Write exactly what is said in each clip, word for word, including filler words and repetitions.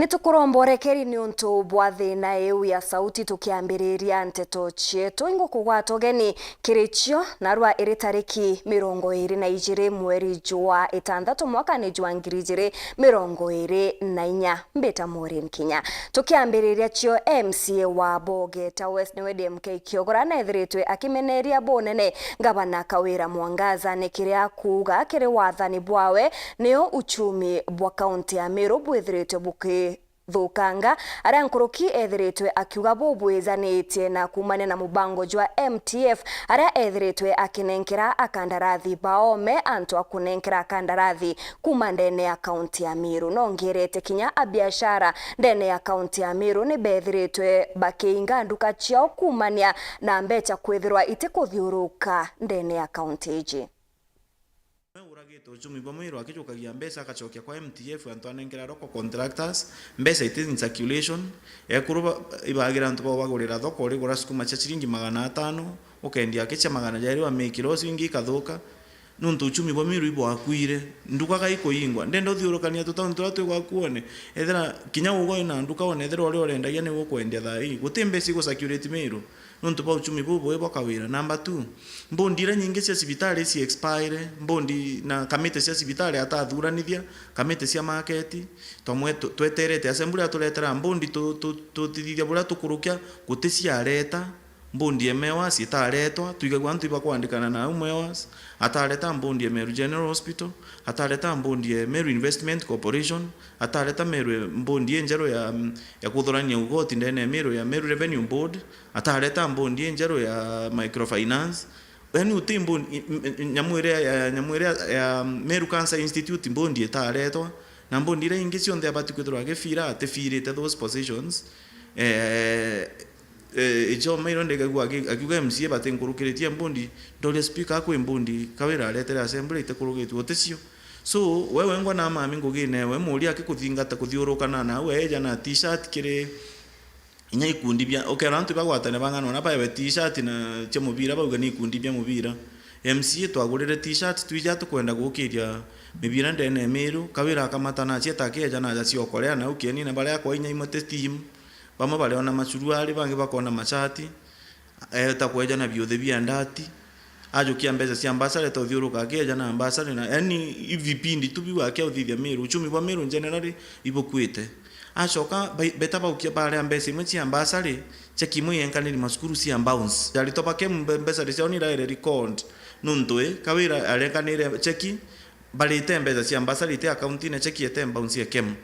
Nitukuromba urekeri niuntu bwa thina iu ya sauti tukiambiriria nteto cietu. Ingukugwata ugeni kiri cio narua iri tariki mirongo iri na ijiri mweri jwa itantatu mwakani jwa ngiri ijiri mirongo iri na inya. Mbita Maureen Kinya. Tukiambiriria cio, M C A wa Bogeta West niwe D M K Kiogora nethiritwe akimeneria bunene Ngavana Kawira Mwangaza ni kiria akuuga kiri wathani bwawe nio uchumi bwa kaunti ya Meru bwithiritwe bukithukanga, aria nkuruki ethiritwe akiuga bubwijanitie na kuumania na mubango jwa M T F, aria ethiritwe akinenkera akandarathi baome antu a kunenkera akandarathi kuuma ndene ya kaunti ya Meru. Nongerete kinya abiashara ndene ya kaunti ya Meru ni bethiritwe bakiinga nduka ciao kuumania na mbeca kwithirwa itikuthiuruka ndene ya kaunti iji. Uragite uchumi bwa Meru akijukagia mbeca agacokia kwa M T F antu anenkera local contractors, mbeca iti in circulation, ekuru ba-, ibagira antu bao bagurira thoko, urigura sukuma cia ciringi magana atano, ukendia aki cia magana jairi wa make loss, ingi ikathuka, nuntu uchumi bwa Meru ibwakuire, nduka gaikuingwa. Ndenda uthiurukania tutauni turia twi gwaku one, ethira kinya ugwe wina nduka one, ethira uria urendagia niwe ukwendia thaa ii, guti mbeca igu circulate Meru. Nontu bwa uchumi bubui bwa Kawira. Number two, mbondi iria nyingi cia cibitari ci expire, mbondi na kamiti cia cibitari atathuranithia, kamiti cia market, twamwe tu-, tweterete assembly aturetera mbondi tu-, tu-, tutithithia buria tukurukia, guti ciareta, mbondi ya Mewas itaretwa, twigagua antu ibakwandikana na au Mewas, atareta mbondi ya Meru General Hospital, atareta mbondi ya Meru Investment Corporation, atareta Meru, mbondi injeru ya, ya kuthurania ugoti ndene ya Meru ya Meru Revenue Board, atareta mbondi injeru ya microfinance. Yani uti mbondi, i-, i-, i-, nyamu iria ya, nyamu iria ya Meru Cancer Institute mbondi itaretwa, na mbondi iria ingi cionthe abati kwithirwa agifira, atifirite those positions. Eh, eh, ijo mairo ndegagua aki-, akiuga M C A batinkurukiritie mbondi, ndoria speaker akwi mbondi Kawira aretere assembly itikurukitwe uticio. So, we wengwa na mami ngugine, we muria akikuthingata kuthiurukana na we eja na t-shirt kiri inya ikundi bia, ukera antu bagwatane bang'ana ona baewe t-shirt na cia mubira, bauga ni ikundi bia mubira. M C A twagurire t-shirt, twija tukwenda gukiria mibira ndene ya Meru, Kawira akamata na cieta akieja na aja ciokorea na ukieni na baria kwa inya imwe ti team, bamwe bariona macuruari, bangi bakona machati, eeta kweja na biuthi bia ndati, ajukia mbeca cia mbasari, ta uthiuruka akieja na mbasari, na yani, i vipindi tu biu akia uthithia Meru, uchumi bwa Meru generally ibukuite. Acoka bai-, beta baukia baria mbeca imwe cia mbasari, cheki imwe yenkaniri macukuru cia bounce. Aritwa ba Kemu mbe-, mbasari ciao ni iraire record, nuntu i, Kawira arenkanire cheki, barite mbeca cia mbasari ite akaunti na cheki ete bounce ya Kemu.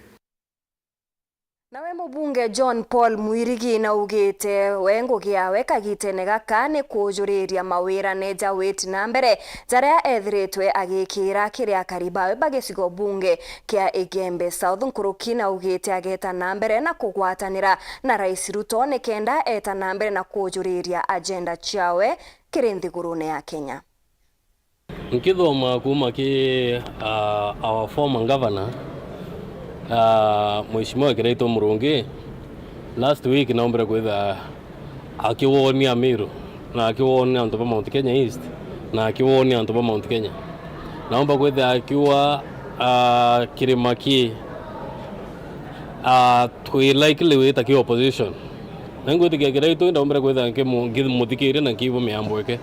Nawe mubunge John Paul Mwirigi naugite we ngugi yawe kagitene gaka ni kujuriria mawira neja witi na mbere jaria ethiritwe agikira kiri akari bawe ba gicigo bunge kia Igembe South. Nkuruki naugite ageta na mbere na kugwatanira na Rais Ruto nikenda eta na mbere na kujuriria agenda ciawe kiri nthigurune ya Kenya. Nkithoma kuuma ki, ah, our former governor, ah, Mheshimiwa Kiraitu Murungi, last week naombire kwitha akiwonia Meru, na akiwonia antu ba Mount Kenya East, na akiwonia antu ba Mount Kenya. Naomba kwitha akiuga, ah, kirima ki, ah, twi likely wita ki opposition. Na ngwitikia Kiraitu, ndaombire kwitha nkimu-, nkimuthikiria na nkiigua miambo yake.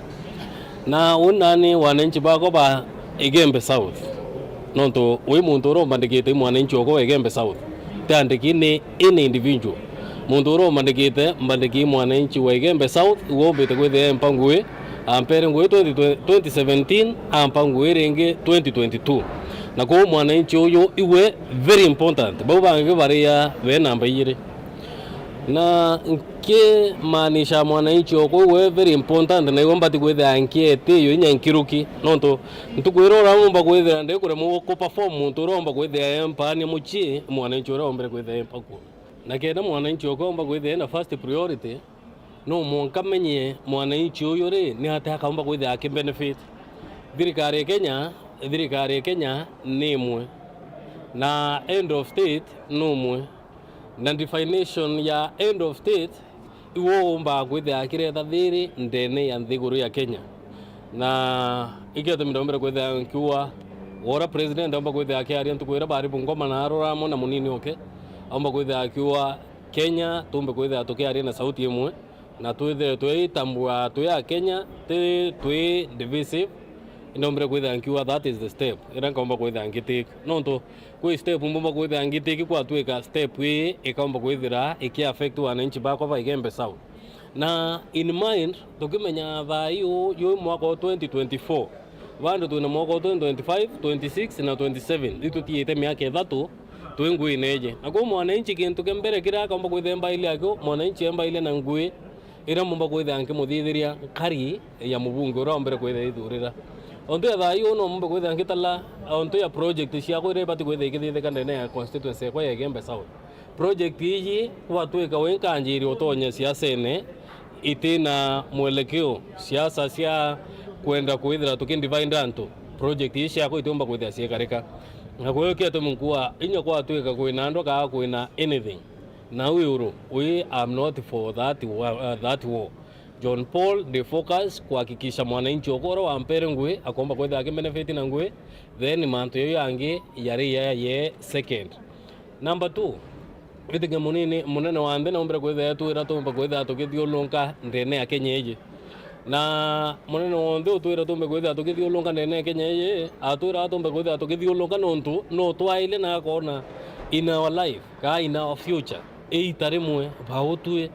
Na uu nani wananchi bakwa ba Igembe South. Nontu wi muntu uria umbandikite i mwananchi okwa wa Igembe South. Ti andiki ni any individual. Muntu uria umbandikite, mbandiki i mwananchi wa Igembe South, iwe umbite kwithia empa ngui, ampere ngui twenty, twenty seventeen, ampa ngui ringi twenty twenty-two. Na kwou mwananchi uyu iwe very important. Bau bangi baria be namba ijiri. Na nkimaanisha mwananchi okwa iwe very important, na iwe mbati kwithia nkietio inya nkiruki, nontu ntuku iria uraumba kwithira ndikuremwa ku perform muntu uria umba kwithia empaania mucii, mwananchi uria ombire kwithia empa ku. Na kenda mwananchi okwa umba kwithia ena first priority, no mwanka menye mwananchi uyu ri, ni atia akaumba kwithia aki benefit. Thirikari ya Kenya, thirikari ya Kenya ni imwe, na end of state ni umwe. Na definition ya end of state, iwe uumbaga kwithia akiretha thiri ndene ya nthiguru ya Kenya. Na ikio gitumi ndaumire kwithia nkiuga, wora president aumba kwithia akiaria ntuku iria bari Bungoma na arora amwe na munini oke, Aumba kwithira akiuga Kenya, tumbe kwithira tukiaria na sauti imwe, na twithire twitambua twi a Kenya, ti twi divisive. Indombire kwithira nkiuga that is the step iria nkaumba kwithira ngitake. Nontu kwi step mbumba kwithira ngitake, kwatwika step ii ikaumba kwithira iki affect wananchi bakwa ba Igembe South. Na in mind, tukimenya thaa ii uu, yu mwaka wa twenty twenty-four, bado twina mwaka wa twenty twenty-five, twenty-six na twenty-seven, itutiite miaka ithatu twi nguine iji. Na kwou mwananchi, kintu kia mbere kiria akaumba kwithira embaile akio, mwananchi embaile na ngui iria mbumba kwithira nkimuthithiria nkari ya mubunge uria ombere kwithira ithurira. Ontu ya thaa ii uu no mbumbe kwithira ngitala ontu ya project ciakwa iria ibati kwithira ikithithika ndene ya constituency yakwa ya Igembe South. Project iji kwatwika wi nkanjiri utonya siasene iti na mwelekeo, siasa cia kwenda kwithira tukidivide antu, project iji ciakwa itiumba kwithira ciekarika. Na kwou kio gitumi nkuuga, inya kwatwika kwina andu kaa kwina anything, nau iguru, we am not for that wa-, uh, that war. John Paul, ndi focus kuhakikisha mwananchi okwa uria wampere ngui akomba kwithira akibenefit na ngui, then mantu jau yangi yari ya ye second. Number two, witike munini, munene wa nthi naumbire kwithira etwira tumba kwithira tukithiurunka ndene ya Kenya iji. Na munene wa nthi utwira tumbe kwithira tukithiurunka ndene ya Kenya iji, atwira tumbe kwithira tukithiurunka nontu no twaile na akona in our life, kaa in our future, iita rimwe bautwi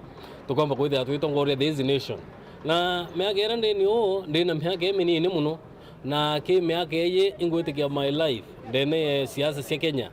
tukomba kwithira twitongoria this nation. Na miaka iria ndini uu, ndina miaka iminini muno, na ki miaka iji ingwitikia my life ndene ya siasa cia Kenya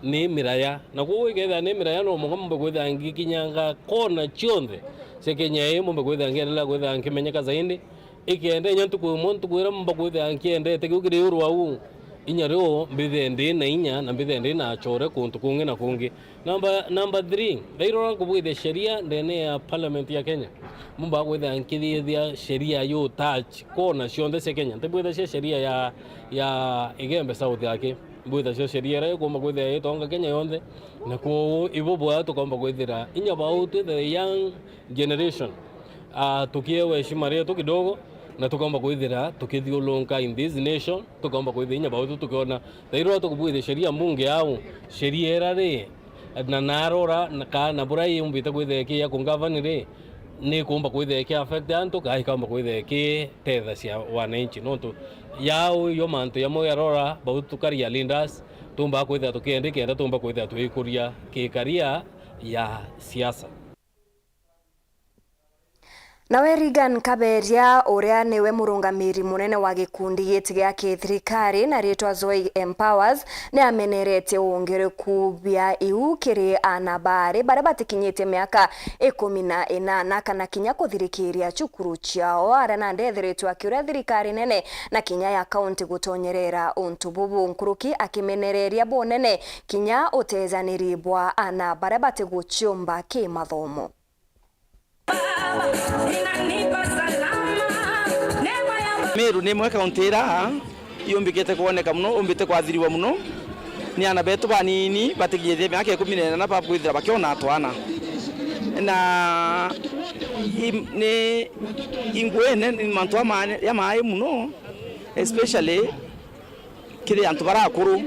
ni miraya. Na kwou ikethira ni miraya, no mwanka mumbe kwithira ngikinyanga kona cionthe cia Kenya ii, mumbe kwithira ngiendelea kwithira nkimenyeka zaidi. Ikenda inya ntuku imwe, ntuku iria mumba kwithira nkiendete kiu kiri iguru wa uu, inya riu mbithire ndi na inya na mbithire ndi na achore kuntu kungi na kungi. Number, number three, ndairora nkubwithia sheria ndene ya parliament ya Kenya. Mumba kwithira nkithithia sheria yu touch kona cionthe cia Kenya. Ntibwithagia sheria ya, ya Igembe South yake. Mbwithagia sheria iria ikumba kwithira itonga Kenya yonthe. Na kwou ibo bwega tukomba kwithira inya bau twi the young generation, ah, tukiewa heshima rietu kidogo, na tukomba kwithira tukithiurunka in this nation, tukomba kwithira inya bau tu tukiona. Thairwa tukubwithia sheria mbunge au, sheria iria ri, na narora, na kana buria yumbite kwithira ikiya kungavani ri, ni kumba kwithira iki affect antu, kaa ikamba kwithira ikitethacia wananchi, nontu yau yo mantu jamwe yarora, bau tukaria leaders, tumba kwithira tukiendi kenda tumba kwithira twikuria ki career ya siasa. Nawe Reagan Kaberia, uria niwe murungamiri munene wa gikundi giti gia kithirikari na riitwa Zoe Empowers, ni ameneretie wongereku bia iu kiri aana baari baria batikinyitie miaka ikumi na inana kana kinya kuthirikiria cukuru ciao, aria nandi ethiritwe akiuria thirikari nene na kinya ya kaunti gutonyerera untu bubu, nkuruki akimenereria bunene kinya utejaniri bwa aana baria batiguciumba kimathomo. Meru ni imwe kaunti ira yumbikite kwoneka muno, umbite kwathiriwa muno ni aana betu banini batikinyithie miaka ikumi na inana bakwithira bakiona twana. Na i-, ni ingwene ni mantu ama-, ya maai muno, especially kiri antu baria akuru,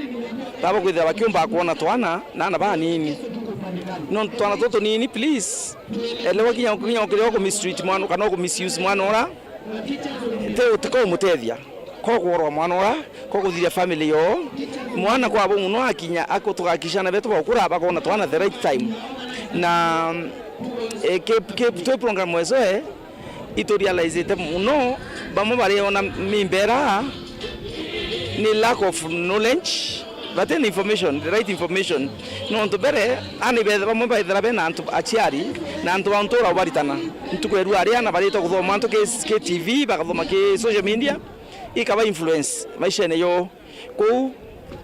baba kwithira bakiumba kwona twana na aana banini. Nontu twana tutu tunini, please, elewa kinya, kinya ukiriwa ku mistreat mwana kana ku misuse mwana ura, ti utika umutethia, ko kworwa mwana ura, ko kuthiria family yo. Mwana kwabo muno akinya, ako tugakisha aana betu bagukura bakona twana the right time. Na, eh, ki, ki, twi program wesoe, iturealizite muno, bamwe bariona mimbera ni lack of knowledge, but in information, the right information. Nontu mbere, ani bethe bamwe baithira bena antu aciari, na antu ba ntura ubaritana. Ntuku erua aria ana baritwa kuthoma antu ki, ki T V, bakathoma ki social media, ikaba influence maishene yo. Kou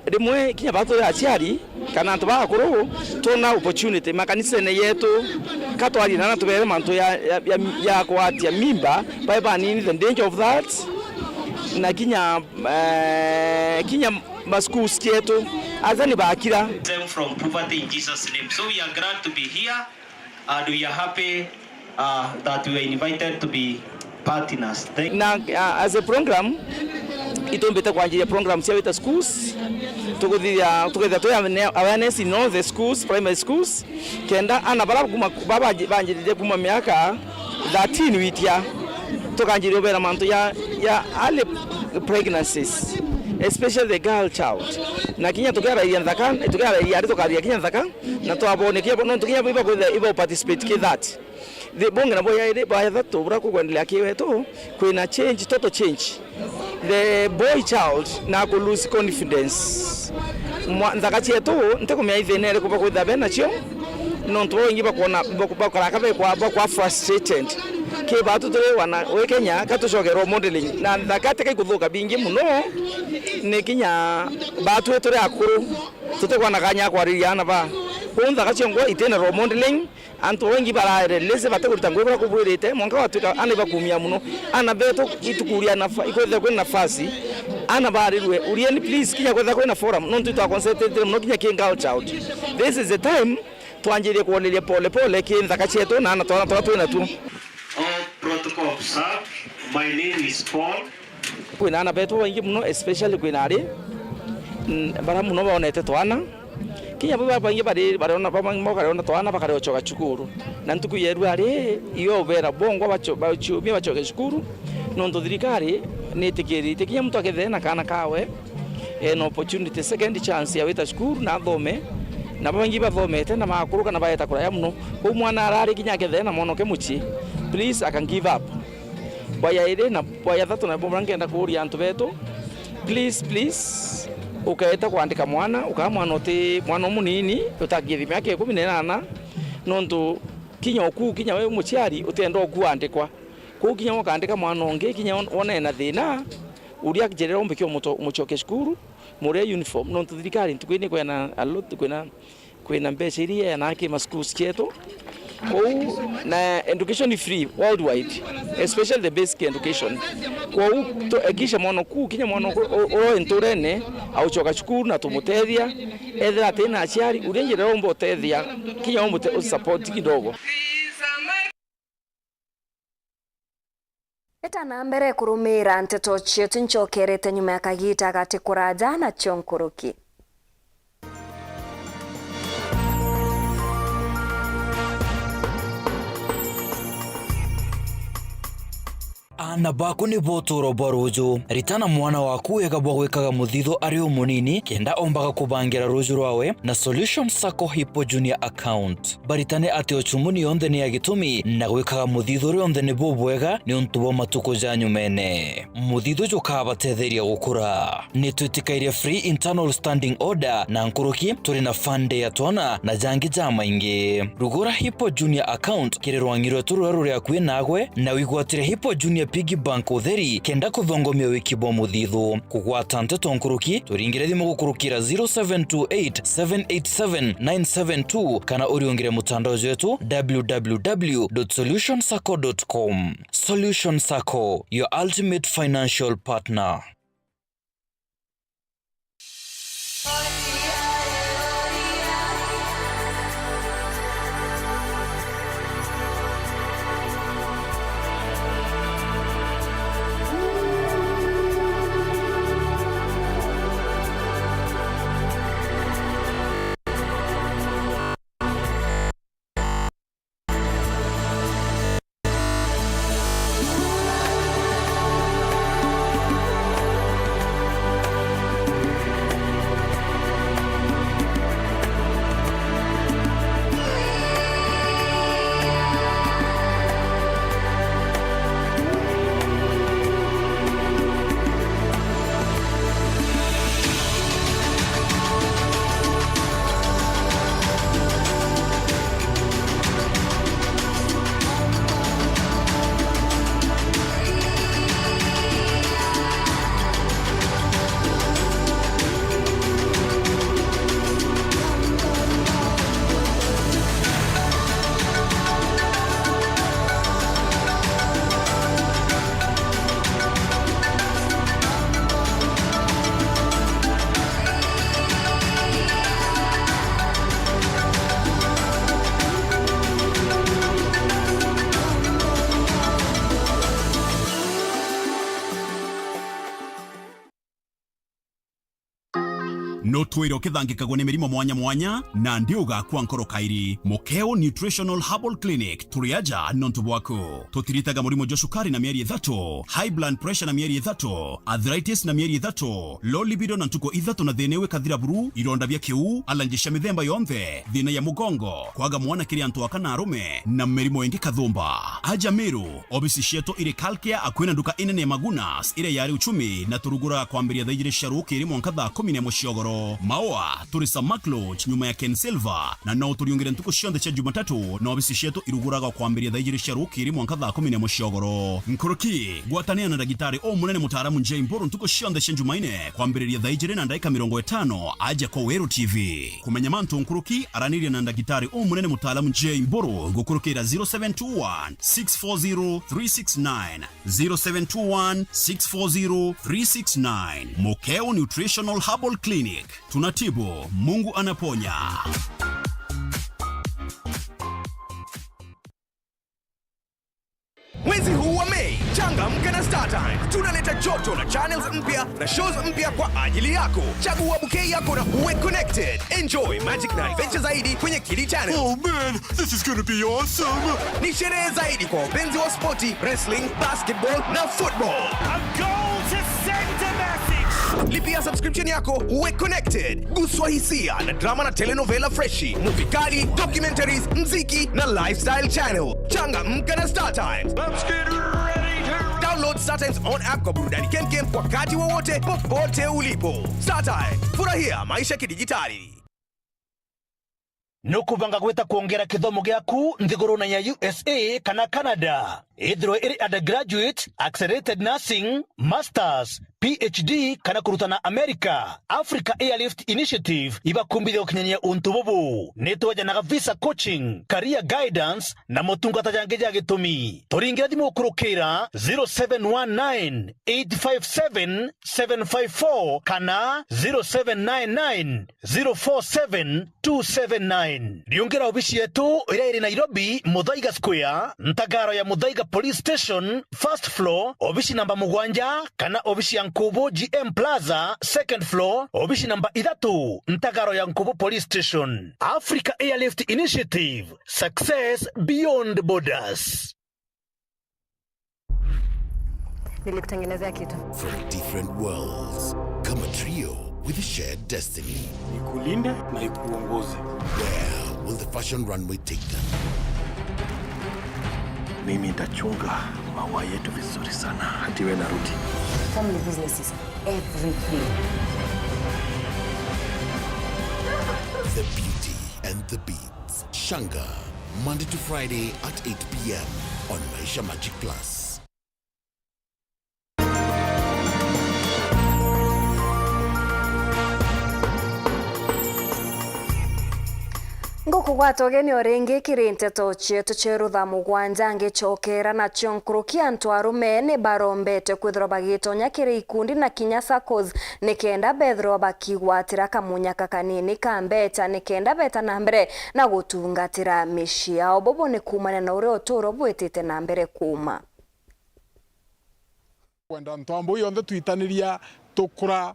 rimwe kinya batwi aciari kana antu bakuru twona opportunity makanisene yetu, ka twarie nana tubere mantu ya, ya, ya, ya kwatia mimba bae banini, the danger of that, na kinya, eh, kinya ma schools cietu aja ni bakira. Them from poverty in Jesus' name. So we are glad to be here. And we are happy, uh, that we are invited to be partners. Thank Na, uh, as a program, Itumbite kwanjiria programs cia wita schools, tukuthithia, tukethia twi awareness in all the schools, primary schools, kenda ana bara kuma, ba-, banji-, banjiririe kuma miaka thirteen witia, tukanjiria ubera mantu ya, ya early pregnancies, especially the girl child. Na kinya tukiarairia nthaka, tukiarairia ari tukaria kinya nthaka, na twabonekia bo, nontu kinya bo iba kwithira iba participate ki that. The, bungi nabo yairi, bwa yathatu, bura kugwendelea ki wetu, kwina change, total change. The boy child na ku lose confidence. Mwa, nthaka cietu, ntikumenya ithina iriku bakwithira benacio, nontu babaingi bakwona, bak-, bakaraka bekwa, bakwa frustrated. Ki batu turi wana, wi Kenya, ka tucoke role modeling. Na nthaka tika ikuthuka bingi muno, ni kinya batu turi akuru, tutikwona kanya kwariria ana ba. Kwou nthaka ciongo itina role modeling, antu babaingi bararelese batikurita ngugi buria kubwirite, mwanka gwatwika ana ibakumia muno. Ana betu itukuria nafa-, ikwithirwa kwina nafasi, ana barirue, urieni please, kinya kwethira kwina forum, nontu itwa concentrate muno kinya ki girl child. This is the time twanjirie kwoneria pole pole ki nthaka cietu na ana twana turia twina tuo. All protocol observed. My name is Paul. Kwina ana betu babaingi muno, especially kwina ari, mm, bara muno baonete twana. Kinya bo babaingi bari, bariona, babaingi bo bakariona twana, bakaria ucoka cukuru. Na ntuku yeru ari, iyo ubera bongwa baco-, baciumia bacoke cukuru, nontu thirikari nitikirite kinya muntu akethire na kana kawe, ena opportunity, second chance ya wita cukuru na athome, na babaingi bathomete na makuru kana baeta kuraya muno. Kwou mwana arari kinya akethire na mwonoke mucii, please, akan give up. Bwa yairi na bwa yathatu, na bwa nkenda kuuria antu betu, please, please, ukeeta kwandika mwana, ukaa mwana uti, mwana umunini, utakithi miaka ikumi na inana, nontu kinya uku, kinya we muciari, utienda uku andikwa. Kwou kinya ukandika mwana ungi, kinya won-, wona ena thina, uria njirira umbike umuto-, umucoke cukuru, murie uniform, nontu thirikari ntuku ii ni kwina a lot, kwina, kwina mbeca iria iheanaa ki ma schools cietu. Kwou na education ni free worldwide, especially the basic education. Kwou tu-, ekisha mwana ku, kinya mwana ku-, u-, uria wi nturene, aucoka cukuru na tumutethia, ethira atina aciari, uria njirira umba utethia, kinya umute-, usupport kidogo. Eta na mbere kurumira nteto cietu, ncokerete nyuma ya kagita gati kuraja nacio nkuruki. Aana baku nibo utuuro bwa ruuju. Ritana mwana waku wega bwa gwikaga muthithu ari umunini, kenda ombaga kubangira ruuju rwawe na Solution Sacco Hippo Junior Account. Baritane ati o chumuni yonthe ni ya gitumi, na gwikaga muthithu rionthe ni bubwega niuntu bwa matuku ja nyumene. Muthithu jukabatetheria gukura. Ni twitikairie free internal standing order na nkuruki, turi na fund ya twana na jangi jamaingi. Rugura Hippo Junior Account kiri rwang'i rwetu ruria ruri akui nagwe, na wigwatire Hippo Junior Piggy Bank utheri, kenda kuthongomia wiki bwa muthithu. Kugwata nteto nkuruki, turingire thimu gukurukira zero seven two eight, seven eight seven, nine seven two, kana uriungire mutandao jwetu, w w w dot solution sacco dot com. Solution Sacco, your ultimate financial partner. No twire ukithangikagwa ni mirimo mwanya mwanya, na ndi ugakua nkoro kairi. Mukeo Nutritional Herbal Clinic, turi aja nontu bwaku. Tutiritaga murimo jwa cukari na mieri ithatu, high blood pressure na mieri ithatu, arthritis na mieri ithatu, low libido na ntuku ithatu na thina iu ikathira buru, ironda bia kiu, allergy cia mithemba yonthe, thina ya mugongo, kwaga mwana kiri antu aka na arume, na mirimo ingi kathumba. Aja Meru, obisi cietu iri Kalkia, akui na nduka inene ya Magunas, iria yari Uchumi, na turuguraga kwambiria thaa ijiri cia rukiri mwanka thaa kumi na imwe cia ugoro. Maua, turi Samak Lodge, nyuma ya Ken Silver, na no uturiungire ntuku cionthe cia Jumatatu, na obisi cietu iruguraga kwambiria thaa ijiri cia rukiri mwanka thaa kumi na imwe cia ugoro. Nkuruki, gwatanira na ndagitari umunene mutaaramu Jay Mburu ntuku cionthe cia Jumaine, kwambiriria thaa ijiri na ndaika mirongo itano, aja kwa Weru T V. Kumenya mantu nkuruki, araniria na ndagitari umunene mutaaramu Jay Mburu gukurukira zero seven two one, six four zero, three six nine, zero seven two one, six four zero, three six nine. Mukeo Nutritional Herbal Clinic. Tunatibu, Mungu anaponya. Mwezi huu wa Mei, changamka na StarTimes. Tunaleta joto la channels mpya na shows mpya kwa ajili yako. Chagua bouquet yako na uwe connected. Enjoy magic na adventure zaidi kwenye Kili Channel. Oh man, this is gonna be awesome! Ni sherehe zaidi kwa wapenzi wa spoti, wrestling, basketball na football. A goal to send a message. Lipia subscription yako, uwe connected. Guswa hisia na drama na telenovela freshi, movie kali, documentaries, mziki na lifestyle channel. Changamka na StarTimes. Let's get ready to download StarTimes on app kwa burudani kemkem wakati wowote, popote ulipo. StarTimes, furahia maisha kidijitali. Nukubanga gwita kwongera kithomo giaku nthigurune ya U S A kana Canada? Ithirwe iri undergraduate, accelerated nursing, masters, P H D kana kurutana America, Africa Airlift Initiative ibakumbithia gukinyania untu bubu. Nitwejanaga visa coaching, career guidance na motungata jangi ja gitumi. Turingire thimu ukurukira zero seven one nine, eight five seven, seven five four kana zero seven nine nine, zero four seven, two seven nine. Riungira obici yetu iria iri Nairobi, Muthaiga Square, ntagaro ya Muthaiga Police Station, first floor, obici namba mugwanja, kana obici ya Nkubu G M Plaza, second floor, obici namba ithatu, ntagaro ya Nkubu Police Station. Africa Airlift Initiative, success beyond borders. Nilikutengenezea kitu. From different worlds, come a trio with a shared destiny. Ikulinde na ikuongoze. Where will the fashion runway take them? Mimi nitachunga maua yetu vizuri sana hadi we narudi. Family business is everything. The Beauty and the Beat. Shanga, Monday to Friday at eight p m on Maisha Magic Plus. Ngukugwata ugeni o ringi kiri nteto cietu cia rutha mugwanja, ngicokera nacio nkuruki. Antu arume ni barombete kwithirwa bagitonya kiri ikundi na kinya saccos nikenda bethirwa bakigwatira kamunyaka kanini ka mbeca nikenda beta na mbere na gutungatira micii yao. Bubu ni kuumania na uria uturo bwitite na mbere kuuma. Kwenda antu ambu yonthe twitaniria tukura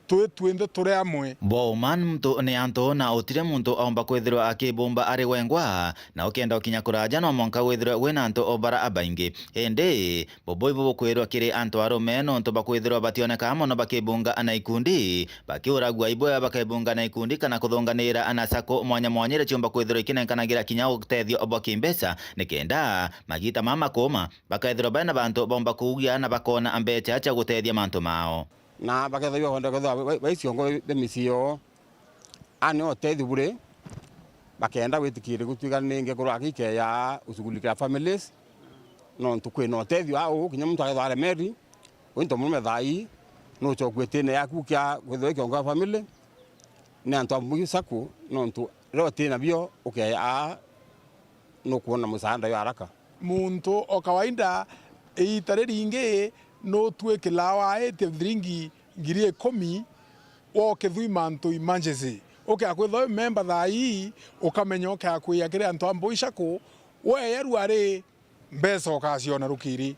twi twinthe turi amwe. Boma ni muntu ni antu na utire muntu aumba kwithirwa akibumba ari wengwa, na ukenda ukinya kuraja no mwanka withirwe wina antu o bara abaingi. Indi bubu ibu bukwirwa kiri antu arume nontu bakwithirwa bationekaa mono bakibunga na ikundi, bakiuragua iboya bakebunga na ikundi kana kuthunganira na sacco mwanya mwanya iria ciumba kwithirwa ikinenkanagira kinya utethio bwa kimbeca nikenda magita mama kuuma bakethirwa bena bantu baumba kuugia na bakona mbeca cia gutethia mantu mao. Na bakethagirwa kwenda kwethirwa bai-, bai-, baiciongo bia micii yoo. Ani utethio buri, bakenda witikiri gutwika ni ngekuru aki ikeya ushughulikia families, nontu kwina utethio au, kinya muntu akethirwa aremeri, winto murume thaa ii, nuchokua itine yaku kia kwithirwa ikiongoa family, ni antu amwe saku, nontu riria utina bio ukeya aa, nukwona musaada jwa haraka. Muntu o kawaida, iita riringi nutwikilaa waaite thiringi ngiri ikumi, wokithwi mantu emergency. Ukea kwithwa wi memba thaa ii, ukamenya ukea kwia kiri antu a Mbui Sacco, weeya ruari, mbeca ukaciona rukiri.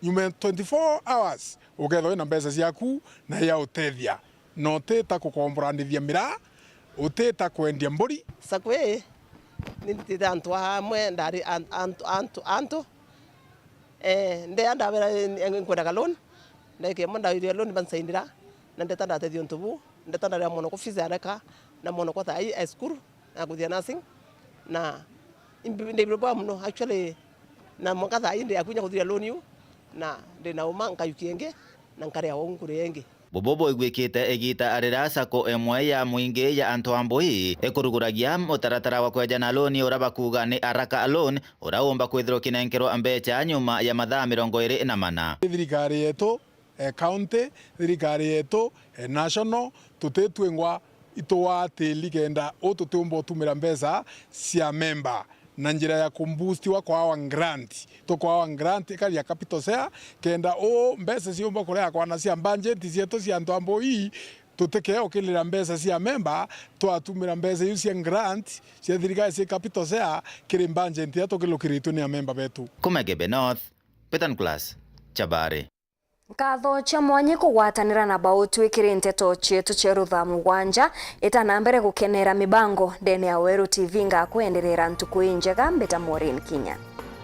Nyuma ya twenty-four hours, ukethwa wina mbeca ciaku na ya utethia. Na utita kukomborandithia miraa, utita kwendia mburi. Sacco ii, ni nditite antu amwe, ndari an-, antu, antu, antu. Eh, ndea ndabera, eh, nkwendaga loan. Ndagika imwe ndawiria loan bansainira, na ndeta ndatethia untu buu, ndeta ndarira mwanokwa fees areka, na mwanokwa thaa ii e cukuru, akuthia nursing, na imbi-, ndibirwa bwa muno, actually, na mwanka thaa ii ndi akunya kuthiria loan iu, na ndina uma nkayukia ingi, na nkaria uu nkuria ingi. Bubu buigwikite igita riria sacco imwe ya mwingi ya antu a Mbui ikuruguragia mutaratara wa kwejana loan uria bakuuga ni haraka loan, uria uumba kwithirwa ukinenkerwa mbeca nyuma ya mathaa mirongo iri na mana. Thirikari yetu, eh, county, thirikari yetu, eh, national, tutitwingwa itwatiri kenda uu tutiumba utumira mbeca cia memba na njira ya kumboostiwa kwa our grant. Tukwawa grant ikari ya capital share, kenda uu mbeca ciumba kurea kwana cia budget cietu cia antu a Mbui, tutikee ukirira mbeca cia memba, twatumira mbeca iu cia grant cia thirikari cia capital share kiri budget iria tukilukiritwe ni amemba betu. Kuma Igembe North, Peter Nicholas, Chabari. Nkatho cia mwanya kugwatanira na Bautu ikiri nteto cietu cia rutha mugwanja. Ita na mbere gukenera mibango ndene ya Weru T V, ngakwenderera ntuku injega. Mbita Maureen Kinya.